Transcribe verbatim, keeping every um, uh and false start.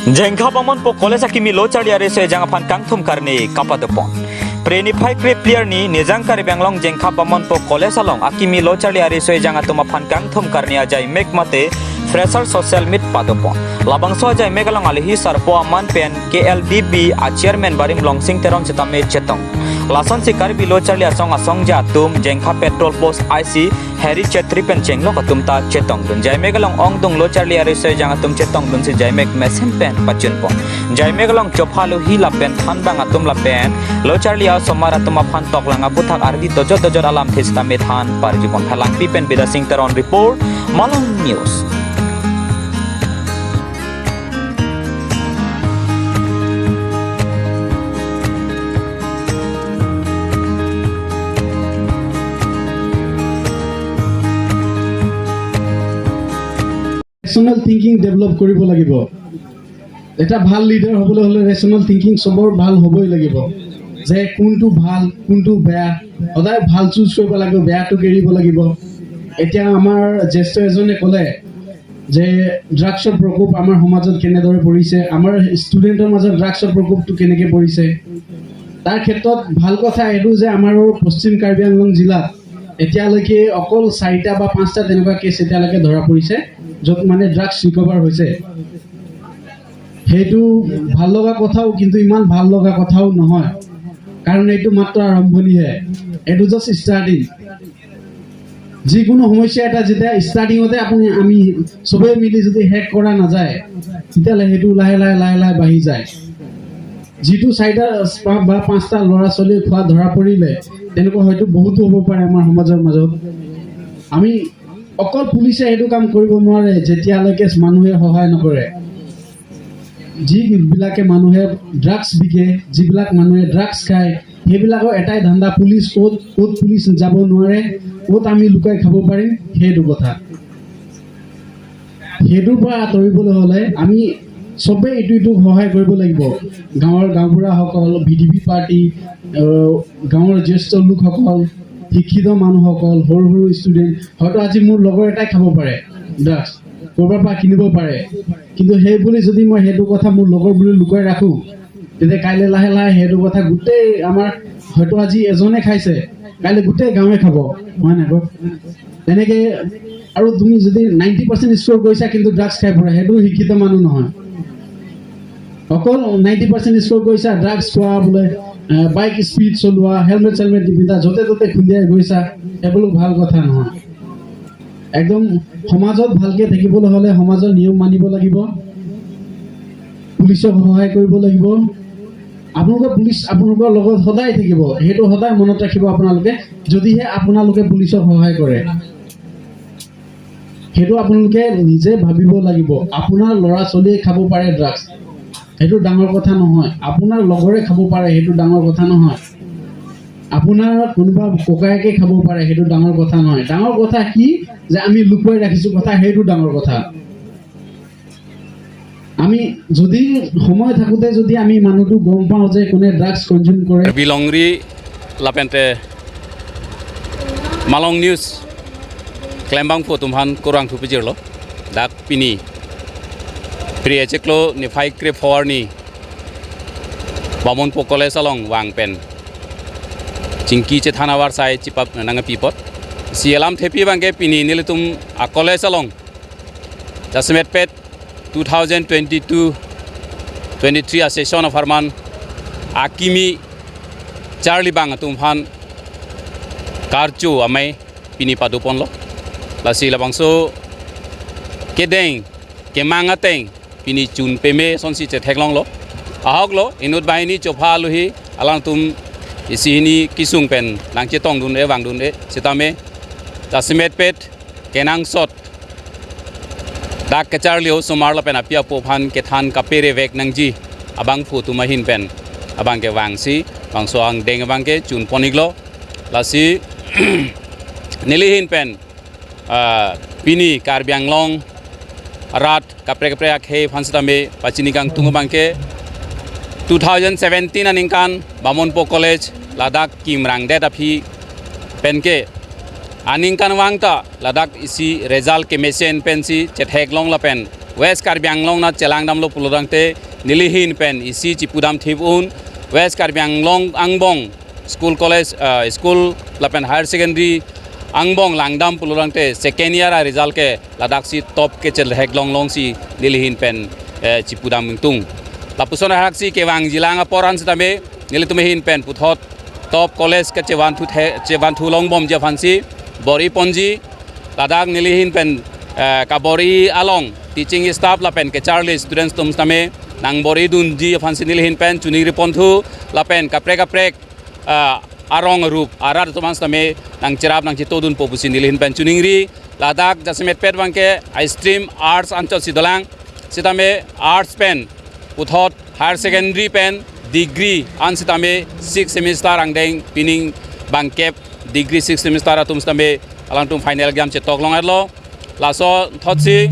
Jengkha Bamonpo College akimi lo charli ari so ejang aphan kangthum karne kapadopon. Phre niphai krephli arni Nijang Karbi Anglong Jengkha Bamonpo College along akimi lo charli ari so ejang atum aphan kangthum karne ajaimek mate fresher social meet padopon. Labangso ajaimek along alohi sarpo aman pen K L D B a chairman Barim Longsing Teron sitame chetong. Lasonsi Karbi lo charli asong asongja atum Jengkha Patrol Post I C Harry Chetri pen chenglok atum ta chetongdun. Jaimek along ongdung lo charli ari so ejang atum chetongdunsi jaimek mesen pen pachunpon. Jaimek along chopha alohi lapen thanbang atum lapen lo charli asomar atum aphan toklang aputhak ardi dojot dojot alamthe sitame than parjupon. Phelangpi pen Bidya Singh Teron report, Malong News. Rational thinking develop কৰিব লাগিব। এটা ভাল লিডাৰ হ'বলৈ হ'লে rational thinking চবৰ ভাল হ'বই লাগিব, যে কোনটো ভাল, কোনটো বেয়া, সদায় ভাল চুজ কৰিব লাগিব, বেয়াটোক এৰিব লাগিব। এতিয়া আমাৰ জ্যেষ্ঠ এজনে ক'লে যে ড্ৰাগছৰ প্ৰকোপ আমাৰ সমাজত কেনেদৰে পৰিছে, আমাৰ ষ্টুডেণ্টৰ মাজত ড্ৰাগছৰ প্ৰকোপটো কেনেকে পৰিছে। তাৰ ক্ষেত্ৰত ভাল কথা এইটো যে আমাৰ পশ্চিম কাৰ্বি আংলং জিলাত এতিয়ালৈকে অকল চাৰিটা বা পাঁচটা তেনেকুৱা কেছ এতিয়ালৈকে ধৰা পৰিছে, য'ত মানে ড্ৰাগছ ৰিকভাৰ হৈছে। সেইটো ভাল লগা কথাও, কিন্তু ইমান ভাল লগা কথাও নহয়, কাৰণ এইটো মাত্ৰ আৰম্ভণিহে, এইটো জাষ্ট ষ্টাৰ্টিং। যিকোনো সমস্যা এটা যেতিয়া ষ্টাৰ্টিঙতে আপুনি, আমি চবেই মিলি যদি শেষ কৰা নাযায়, তেতিয়াহ'লে সেইটো লাহে লাহে লাহে লাহে বাঢ়ি যায়। যিটো চাৰিটা বা পাঁচটা ল'ৰা ছোৱালীয়ে খোৱা ধৰা পৰিলে, তেনেকুৱা হয়তো বহুতো হ'ব পাৰে আমাৰ সমাজৰ মাজত। আমি অকল পুলিচে সেইটো কাম কৰিব নোৱাৰে, যেতিয়ালৈকে মানুহে সহায় নকৰে। যিবিলাকে মানুহে ড্ৰাগছ বিকে, যিবিলাক মানুহে ড্ৰাগছ খায়, সেইবিলাকৰ এটাই ধান্দা, পুলিচ ক'ত, ক'ত পুলিচ যাব নোৱাৰে, ক'ত আমি লুকাই খাব পাৰিম, সেইটো কথা। সেইটোৰ পৰা আঁতৰিবলৈ হ'লে আমি চবেই ইটো ইটোক সহায় কৰিব লাগিব। গাঁৱৰ গাঁওবুঢ়াসকল, ভি ডি পি পাৰ্টি, আহ, গাঁৱৰ জ্যেষ্ঠ লোকসকল, শিক্ষিত মানুহসকল, সৰু সৰু ষ্টুডেণ্ট, হয়তো আজি মোৰ লগৰ এটাই খাব পাৰে ড্ৰাগছ, ক'ৰবাৰ পৰা কিনিব পাৰে, কিন্তু সেই বুলি যদি মই সেইটো কথা মোৰ লগৰ বুলি লুকুৱাই ৰাখোঁ, তেতিয়া কাইলৈ লাহে লাহে সেইটো কথা গোটেই আমাৰ, হয়তো আজি এজনে খাইছে, কাইলৈ গোটেই গাঁৱে খাব, হয় নাই কওক? তেনেকে আৰু তুমি যদি নাইণ্টি পাৰ্চেণ্ট স্ক'ৰ কৰিছা কিন্তু ড্ৰাগছ খাই ফুৰা, সেইটো শিক্ষিত মানুহ নহয়। অকল নাইণ্টি পাৰ্চেণ্ট স্ক'ৰ কৰিছা, ড্ৰাগছ খোৱা বোলে, বাইক স্পীড চলোৱা, হেলমেট চেলমেট নিপিন্ধা, য'তে ত'তে খুন্দিয়াই গৈছা, সেইবিলাক ভাল কথা নহয়। একদম সমাজত ভালকে থাকিবলৈ হ'লে সমাজৰ নিয়ম মানিব লাগিব, পুলিচক সহায় কৰিব লাগিব। আপোনালোকৰ পুলিচ আপোনালোকৰ লগত সদায় থাকিব, সেইটো সদায় মনত ৰাখিব আপোনালোকে, যদিহে আপোনালোকে পুলিচক সহায় কৰে। সেইটো আপোনালোকে নিজে ভাবিব লাগিব। আপোনাৰ ল'ৰা ছোৱালীয়ে খাব পাৰে ড্ৰাগছ, সেইটো ডাঙৰ কথা নহয়। আপোনাৰ লগৰে খাব পাৰে, সেইটো ডাঙৰ কথা নহয়। আপোনাৰ কোনোবা ককায়েকে খাব পাৰে, সেইটো ডাঙৰ কথা নহয়। ডাঙৰ কথা কি যে আমি লুকুৱাই ৰাখিছোঁ কথা, সেইটো ডাঙৰ কথা। আমি যদি সময় থাকোঁতে যদি আমি মানুহটো গম পাওঁ যে কোনে ড্ৰাগছ কনজিউম কৰে, Karbi Longri lapente Malong News klembangphu atum aphan kurvangthu pajirlo. Dak pini Phre achiklo niphai krepho arni Bamonpo College along vang pen chingki chethan avarsai chipap nangpi apot. Si alamthepi abangke pini nelitum a college along jasemetpet two thousand twenty-two twenty-three a session apharman akimi charlibang atum aphan karcho amei pini padoponlo. Lasi labangso kedeng kemang ateng pini chun peme asonsi chetheklonglo. Ahoklo inut banghini chopha alohi alangtum isi hini kesung pen nangchetongdun-e vangdun-e sitame jasemetpet kenangsot dak kacharli osomar lapen api apo aphan kethan kaperevek nangji abangphu atum ahin pen abangke vangsi bangso angdeng abangke chunpon-iklo. Lasi neli ahin pen, ah, pini Karbi Anglong arat kaprek kaprek akhei aphan sitame pachini kangtung abangke two thousand seventeen aningkan Bamonpo College ladak kimrangdet aphi penke aningkan vang ta ladak isi result kemesen pensi chetheklong lapen West Karbi Anglong nat chelangdamlo pulotangte nelihin pen isi chipudam thip un, West Karbi Anglong angbong school, college, ah, school lapen higher secondary angbong langdam pulotangte second year a result ke ladaksi top kechel hek longlong si nelihin pen, eh, chipudam ingtung. Lapuson haksi kevangjilang apor an sitame nelitum ahin pen puthot top college kechevanthu the, chevanthu longbomji aphansi bor-i ponji. Ladak nelihin pen, eh, kabor-i along teaching staff lapen kacharli students atum sitame nangbor-i dunji aphansi nelihin pen choningri ponthu, lapen kaprek kaprek, eh, arong arup arat atum an sitame nangcherap nangchetodunpo pusi nelihin pen choningri. Ladak jasemet pet abangke a stream arts anchot si dolang, sitame arts pen puthot higher secondary pen degree an sitame six semester angdeng pining bangkep degree six semester atum sitame alangtum final exam chetok long-etlo. Laso thotsi